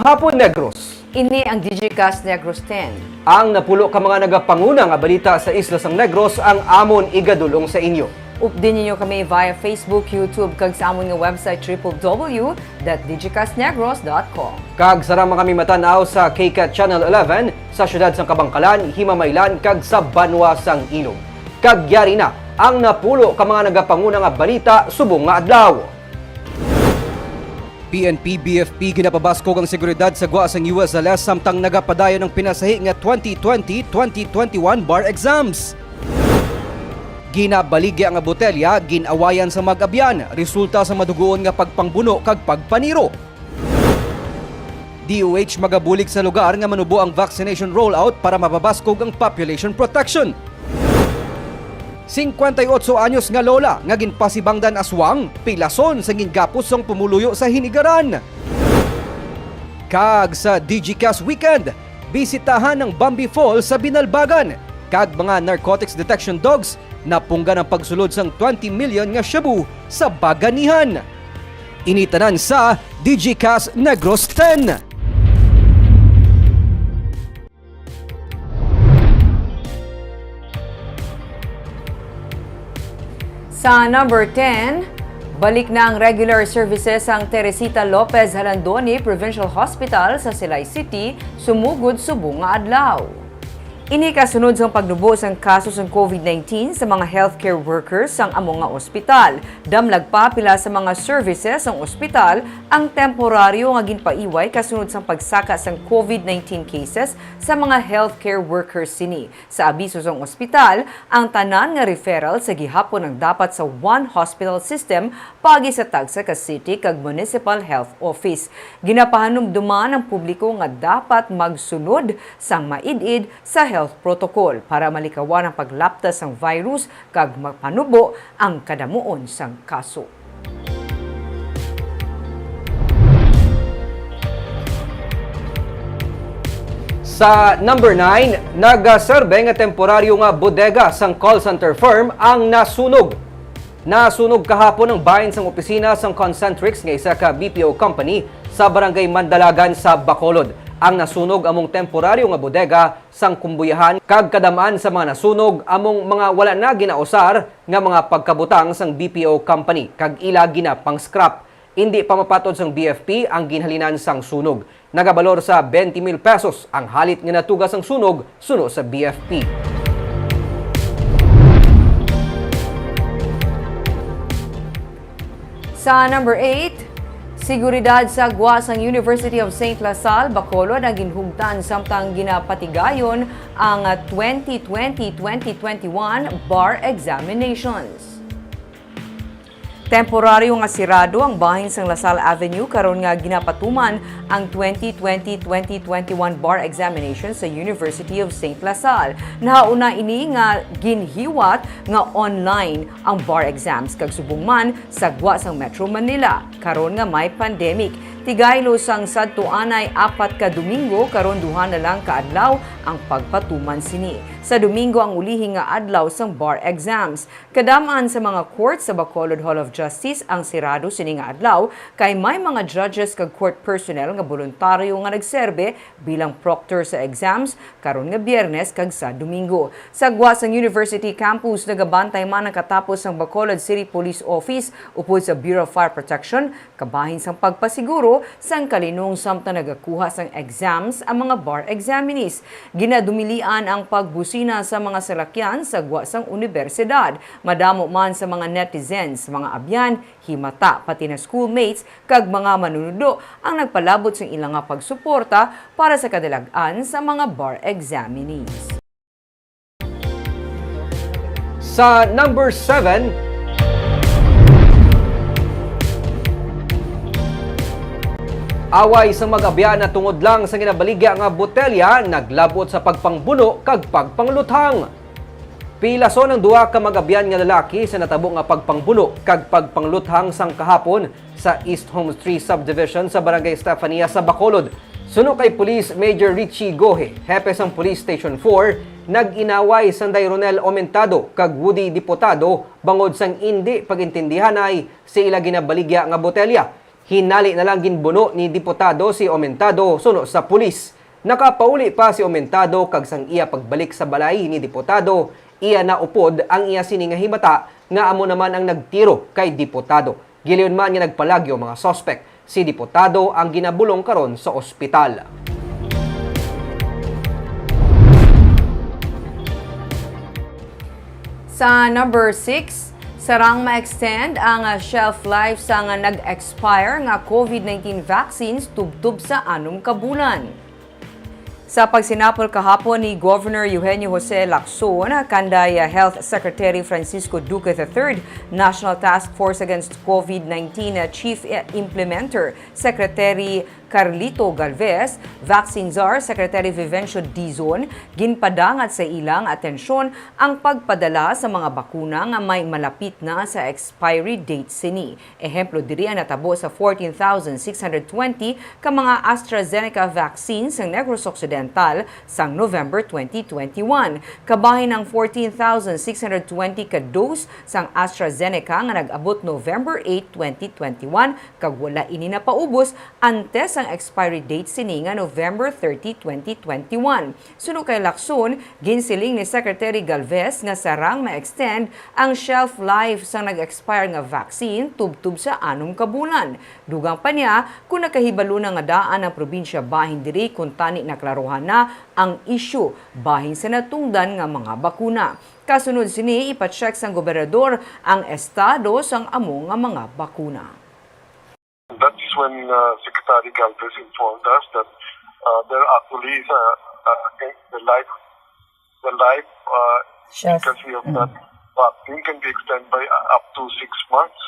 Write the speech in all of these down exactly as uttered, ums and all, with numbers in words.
Hapon, Negros. Ini ang Digicast Negros ten. Ang napulo ka mga nagapanguna nga balita sa isla sang Negros ang amon igadul-ong sa inyo. Updi ninyo kami via Facebook, YouTube, kag sa amon nga website, triple W dot digicastnegros dot com. Kag sarang man kami matan-aw sa K CAT Channel eleven sa siyudad sang Kabankalan, Himamaylan, kag sa banwa sang Ilog. Kag yari na ang napulo ka mga nagapanguna nga balita subong nga adlaw. P N P, B F P, ginapabaskog ang seguridad sa gwa sang U S L S samtang nagapadayon ang pinasahi nga twenty twenty, twenty twenty-one bar exams. Ginabaligya nga botelya, gin-awayan sa mag-abyan, resulta sa madugoon nga pagpangbuno kag pagpaniro. D O H magabulig sa lugar nga manubo ang vaccination rollout para mapabaskog ang population protection. Singkwenta y otso anyos nga lola nga ginpasibangdan aswang, pilason sa gingapos sang pumuluyo sa Hinigaran. Kag sa Digicast Weekend, bisitahan ang Bambi Falls sa Binalbagan, kag mga narcotics detection dogs napunggan ang pagsulod sang twenty million nga shabu sa Baganihan. Ini tanan sa Digicast Negros ten. Sa number ten, balik na ang regular services sang Teresita Lopez Jalandoni Provincial Hospital sa Silay City, sumugod subong nga adlaw. Ini kasunod sang pagnubo sang kaso sang COVID nineteen sa mga healthcare workers sang amo nga ospital. Damlag pa pila sa mga services sang ospital ang temporaryo nga ginpaiway kasunod sang pagsaka sang COVID nineteen cases sa mga healthcare workers sini. Sa abiso sang ospital, ang tanan nga referral sa gihapon ang dapat sa one hospital system paagi sa tagsa ka city kag municipal health office. Ginapahanumduman ang publiko nga dapat magsunod sang maid-id sa health protocol para malikawan ang paglaptas sang virus kag mapanubo ang kadamuon sang kaso. Sa number nine, nagaserbe nga temporaryo nga bodega sang call center firm ang nasunog. Nasunog kahapon ang bahin sang opisina sang Concentrix nga isa ka B P O company sa Barangay Mandalagan sa Bacolod. Ang nasunog among temporaryo nga bodega sang kumbuyahan kag kadam-an sa mga nasunog among mga wala na ginausar nga mga pagkabutang sang B P O company kag ila ginapang-scrap. Indi pa mapatod sang B F P ang ginhalinan sang sunog. Nagabalor sa twenty mil pesos ang halit nga natuga sang sunog, suno sa B F P. Sa number eight, seguridad sa gwa sang University of Saint La Salle, Bacolod ang ginhugtan samtang ginapatigayon ang twenty twenty, twenty twenty-one bar examinations. Temporaryo nga sirado ang bahin sang La Salle Avenue karon nga ginapatuman ang twenty twenty, twenty twenty-one bar examination sa University of Saint La Salle. Nahauna ini nga ginhiwat nga online ang bar exams kag subong man sa gwa sang Metro Manila karon nga may pandemic. Tigaylo sang sadto anay apat ka Domingo, karon duha na lang ka adlaw ang pagpatuman sini. Sa Domingo ang ulihi nga adlaw sang bar exams. Kadam-an sa mga court sa Bacolod Hall of Justice ang sirado sini nga adlaw, kay may mga judges kag court personnel nga boluntaryo nga nagserbe bilang proctor sa exams karon nga Biyernes kag sa Domingo. Sa gwa sang university campus, nagabantay man ang katapos sang Bacolod City Police Office upod sa Bureau of Fire Protection, kabahin sang pagpasiguro sang kalinong samtang nagakuha sang exams ang mga bar examinees. Ginadumilian ang pagbusina sa mga salakyan sa gwa sang unibersidad. Madamo man sa mga netizens, mga abyan, himata, pati na schoolmates kag mga manunodlo ang nagpalabot sang ila nga pagsuporta para sa kadalag-an sa mga bar examinees. Sa number seven, away sa mag-abyan na tungod lang sa ginabaligya nga botelya, naglab-ot sa pagpangbuno kag pagpangluthang. Pilason ang duha ka mag-abyan nga lalaki sa natabo nga pagpangbuno kag pagpangluthang sang kahapon sa East Homes Three Subdivision sa Barangay Estefania sa Bacolod. Suno kay Police Major Richie Gohe, hepe sang Police Station four, nag-inaway Sanday Ronel Aumentado kag Woody Diputado bangod sang indi pag-intindihanay sa ila ginabaligya nga botelya. Hinali na lang ginbuno ni Diputado si Aumentado suno sa pulis. Nakapauli pa si Aumentado kag sang iya pagbalik sa balay ni Diputado, iya na upod ang iya sini nga himata nga amo naman ang nagtiro kay Diputado. Gilayon man nga nagpalagyo ang mga suspek. Si Diputado ang ginabulong karon sa ospital. Sa number six, sarang ma-extend ang, ah, shelf life sang nag-expire nga COVID nineteen vaccines tubtob sa anom ka bulan. Sa pagsinapol kahapon ni Governor Eugenio Jose Lacson, kanday, ah, Health Secretary Francisco Duque the third, National Task Force Against COVID nineteen, ah, Chief, ah, Implementer Secretary Carlito Galvez, Vaccine Czar Secretary Vivencio Dizon, ginpadangat sa ilang atensyon ang pagpadala sa mga bakuna nga may malapit na sa expiry date sini. Ehemplo diri ang natabo sa fourteen thousand six hundred twenty ka mga AstraZeneca vaccine sa Negros Occidental sang November twenty twenty-one. Kabahin ang fourteen thousand six hundred twenty ka dose sang AstraZeneca nga nag-abot November eight, twenty twenty-one, kag wala ini napaubos antes ang expiry date sini nga November thirty, twenty twenty-one. Suno kay Lacson, ginsiling ni Secretary Galvez nga sarang ma-extend ang shelf life sang nag-expire nga vaccine tubtob sa anom ka bulan. Dugang pa niya, kung nakahibalo na nga daan ang probinsya bahin diri, kuntani naklaruhan na ang isyu bahin sa natungdan nga mga bakuna. Kasunod sini, ipa-check sang gobernador ang estado sang amo nga mga bakuna. That's when uh, Secretary Galvez informed us that uh, there actually is a, a, a the life the life uh, Shelf. efficacy of that vaccine can be extended by uh, up to six months.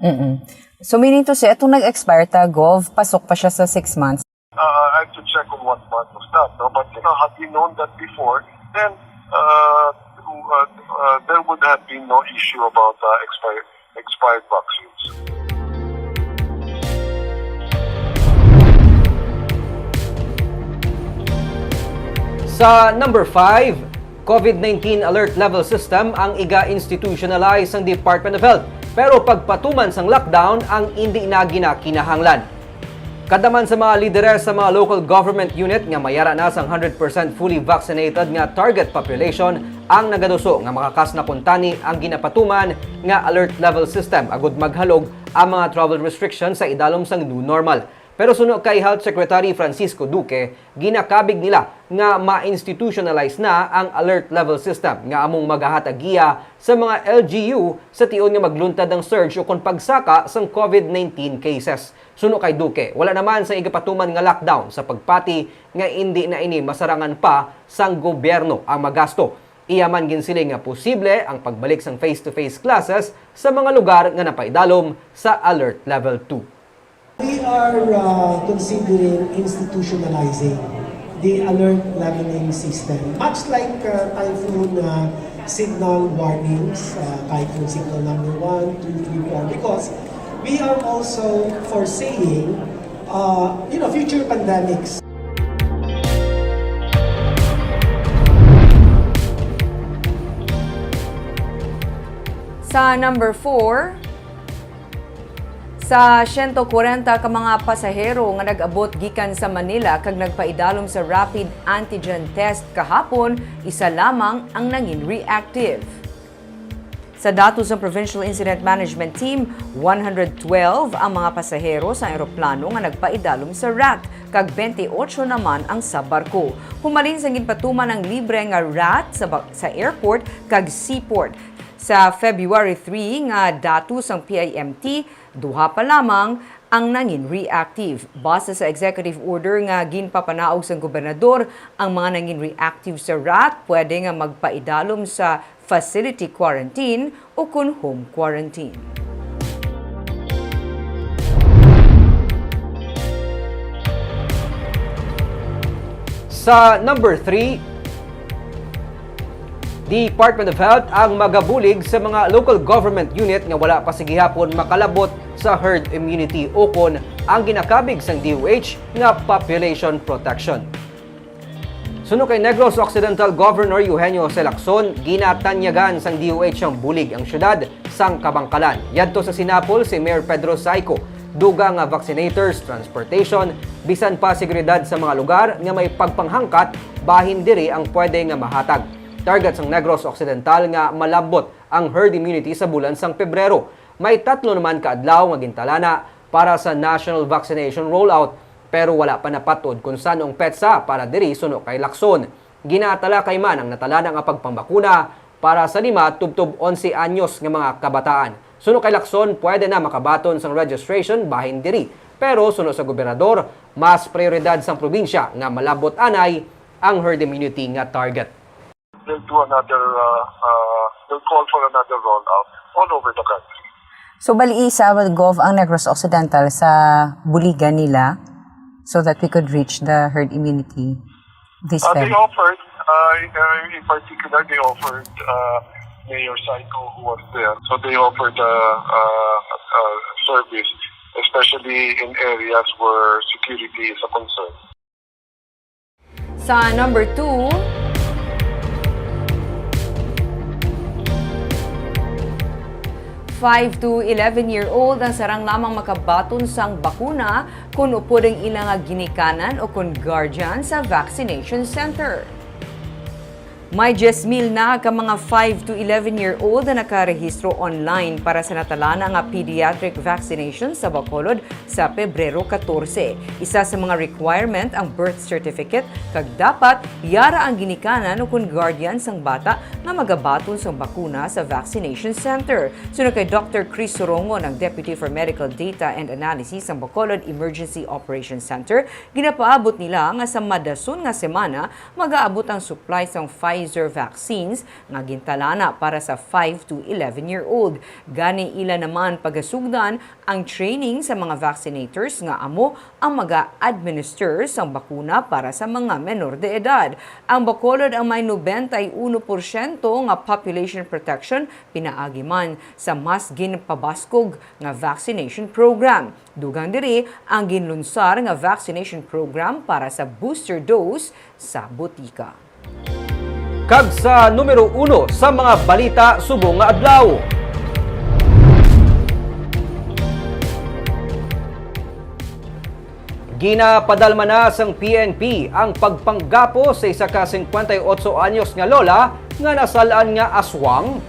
Mm-mm. So meaning to say, itong nag-expire ta, Gov, pasok pa siya sa six months? Uh, I have to check on what month was that. No? But you know, had we known that before, then uh, uh, uh, there would have been no issue about uh, expired expired vaccines. Sa number five, COVID nineteen Alert Level System ang iga-institutionalize sang Department of Health, pero pagpatuman sang lockdown ang indi na ginakinahanglan. Kada man sa mga lideres sa mga local government unit nga may ara na sang hundred percent fully vaccinated nga target population ang nagaduso nga makakas na kuntani ang ginapatuman nga alert level system agud maghalog ang mga travel restrictions sa idalom sang new normal. Pero suno kay Health Secretary Francisco Duque, ginakabig nila nga ma-institutionalize na ang alert level system nga among magahatag giya sa mga L G U sa tion nga magluntad ang surge ukon pagsaka sang COVID nineteen cases. Suno kay Duque, wala naman sa igapatuman nga lockdown sa pagpati nga indi na ini masarangan pa sang gobyerno ang magasto. Iya man ginsiling nga posible ang pagbalik sang face-to-face classes sa mga lugar nga napaidalom sa Alert Level two. We are uh, considering institutionalizing the alert leveling system, much like uh, typhoon uh, signal warnings, uh, typhoon signal number one, two, three, four, because we are also foreseeing uh, you know, future pandemics. Sa number four, sa siyento kwarenta ka mga pasahero nga nag-abot gikan sa Manila kag nagpaidalom sa rapid antigen test kahapon, isa lamang ang nangin reactive. Sa datos sang Provincial Incident Management Team, one hundred twelve ang mga pasahero sa eroplano nga nagpaidalom sa rat, kag twenty-eight naman ang sa barko. Humalin sang ginpatuman ang libre nga rat sa, ba- sa airport kag seaport. Sa February three nga datos sang P I M T, duha pa lamang ang nangin reactive. Base sa executive order nga ginpapanaog sang gobernador, ang mga nangin reactive sa rat pwede nga magpaidalom sa facility quarantine ukon home quarantine. Sa number three, Department of Health ang magabulig sa mga local government unit nga wala pa sa gihapon makalabot sa herd immunity ukon ang ginakabig sang D O H nga population protection. Suno kay Negros Occidental Governor Eugenio Jose Lacson, ginatanyagan sang D O H ang bulig ang syudad sang Kabangkalan. Yadto sa sinapol si Mayor Pedro Saico, Dugang nga vaccinators, transportation, bisan pa seguridad sa mga lugar nga may pagpanghangkat, bahin diri ang pwede nga mahatag. Target sang Negros Occidental nga malabot ang herd immunity sa bulan sang Pebrero. May tatlo naman ka adlaw nga gintalana para sa national vaccination rollout, pero wala pa napat-od kon san-o ang petsa para diri suno kay Lacson. Ginatalakay man ang natalana nga pagpambakuna para sa lima tubtob onse anyos nga mga kabataan. Suno kay Lacson, pwede na makabaton sang registration bahin diri, pero suno sa gobernador, mas prioridad sang probinsya nga malabot anay ang herd immunity nga target. They'll do another, uh, uh, they'll call for another rollout all over the country. So, bali, isa, Gov, ang Negros Occidental sa buligan nila so that we could reach the herd immunity this Uh, they Feb? offered, uh, in, uh, in particular, they offered, uh, Mayor Syco, who was there. So they offered, uh, uh, uh, service, especially in areas where security is a concern. Sa number two, five to eleven year old ang sarang lamang makabaton sang bakuna kon upod ang ila nga ginikanan o kon guardian sa vaccination center. May diyes mil na ka mga five to eleven year old na nakarehistro online para sa natalana nga pediatric vaccination sa Bacolod sa Pebrero katorse. Isa sa mga requirement ang birth certificate, kag dapat yara ang ginikanan o kon guardian sang bata nga magabaton sang bakuna sa vaccination center. Suno kay Doctor Chris Sorongon, ang Deputy for Medical Data and Analysis sang Bacolod Emergency Operations Center, ginapaabot nila nga sa madason nga semana magaabot ang supply sang Pfizer vaccines nga gintalana para sa five to eleven year old. Gani, ila naman pagasugdan ang training sa mga vaccinators nga amo ang maga-administer sang bakuna para sa mga menor de edad. Ang Bacolod ang may nobenta y uno porsyento nga population protection pinaagi man sa mas ginpabaskog nga vaccination program. Dugang diri ang ginlunsar nga vaccination program para sa booster dose sa botika. Kag sa numero uno sa mga balita subong nga adlaw, ginapadalma na sang P N P ang pagpanggapo sa isa ka singkwenta y otso anyos nga lola nga nasal-an nga aswang.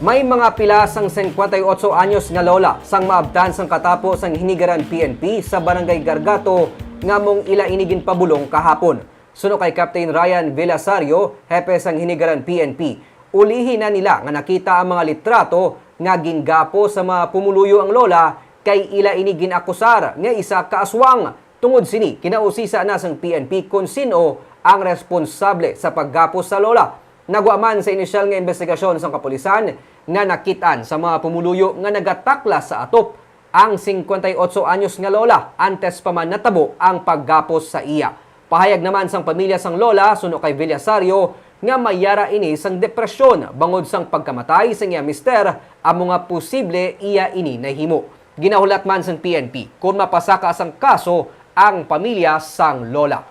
May mga pila sang singkwenta y otso anyos nga lola sang maabtan sang katapo sang Hinigaran P N P sa Barangay Gargato nga among ila ini ginpabulong kahapon. Suno kay Captain Ryan Villasario, hepe sang Hinigaran P N P, ulihi na nila nga nakita ang mga litrato nga ginggapo sa mga pumuluyo ang lola, kay ila ini gin-akusar nga isa ka aswang. Tungod sini, kinausisa na sang P N P kon sin-o ang responsable sa paggapo sa lola. Nagwa man sa inisyal nga imbestigasyon sang kapulisan nga nakit-an sa mga pumuluyo nga nagataklas sa atop ang singkwenta y otso anyos nga lola antes pa man natabo ang paggapos sa iya. Pahayag naman sang pamilya sang lola, suno kay Villasario, nga may yara ini sang depresyon bangod sang pagkamatay sang iya mister, amo nga posible iya ini nahimo. Ginahulat man sang P N P kon mapasaka sang kaso ang pamilya sang lola.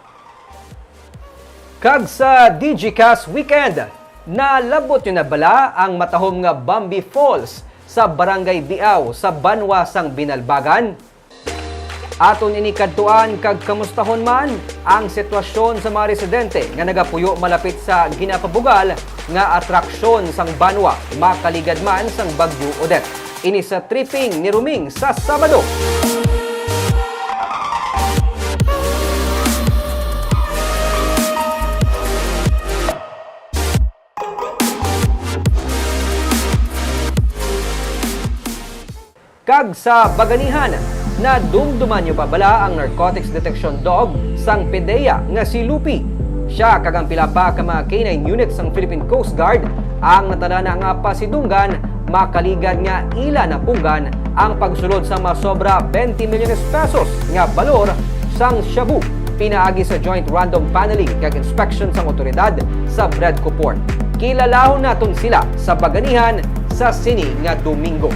Kag sa Digicast Weekend, nalabot nyo na bala ang matahom nga Bambi Falls sa Barangay Biao sa banwa sang Binalbagan? Aton ini kadtuan kag kamustahon man ang sitwasyon sa mga residente nga nagapuyo malapit sa ginapabugal nga atraksyon sang banwa, makaligad man sang Bagyo Odette. Ini sa Tripping ni Ruming sa Sabado. Kag sa Baganihan, nadumduman nyo pa bala ang narcotics detection dog sang PDEA nga si Lupi? Siya kag ang pila pa ka mga K nine unit sang Philippine Coast Guard ang natalana nga pasidunggan, makaligad nga ila napunggan ang pagsulod sa masobra twenty milyones pesos nga balor sang shabu pinaagi sa joint random panelling kag inspection sang awtoridad sa BREDCO Port. Kilalahon naton sila sa Baganihan sa sini nga Domingo.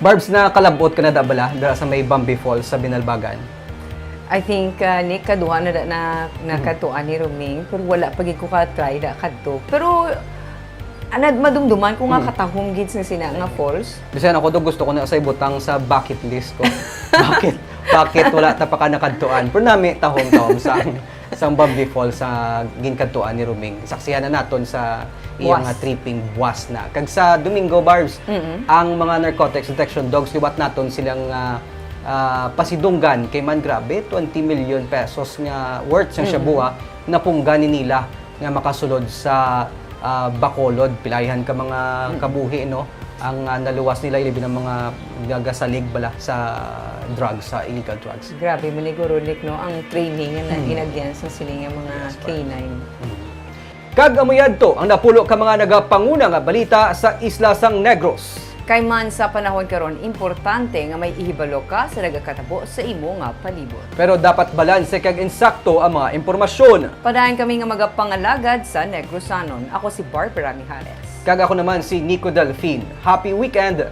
Barbs, nakalab-ot ka na da bala dira sa may Bambi Falls sa Binalbagan? I think, uh, Nick, kaduha na da na, na Mhm. kadtuan ni Roming, pero wala pa gid ko ka-try da kadto. Pero Anad madumduman ko nga Mm. katahom gid sing sina nga falls. Bisan ako do, gusto ko na sa ibutang sa bucket list ko. Bakit? Bakit wala ta pa ka nakadtuan? Pero nami tahom-tahom sa sang Bambi Falls sa ginkadtuan ni Roming. Saksihan na naton sa iyang Buwas. Nga tripping buwas na. Kag sa Domingo, Barbs, Mm-mm. ang mga narcotics detection dogs, liwat naton silang ah, ah, pasidunggan kay man grabe, twenty million pesos nga worth sang Mm-mm. shabu, ah, napunggan ni nila nga makasulod sa ah, Bacolod, pilahan ka mga Mm. kabuhi, no? Ang ah, naluwas nila, ilabi ng mga gagasalig bala sa drugs, sa illegal drugs. Grabe man ni guro, Nick, no? Ang training nga Hmm. ginagyan sa sini nga mga Yes, K nine. Kag amo yadto ang napulo ka mga nagapanguna nga balita sa isla sang Negros. Kay man sa panahon karon, importante nga may ihibalo ka sa nagakatabo sa imo nga palibot. Pero dapat balanse kag insakto ang mga impormasyon. Padayon kami nga magapangalagad sa Negrosanon. Ako si Barbara Mijares. Kag ako naman si Nico Delfin. Happy weekend!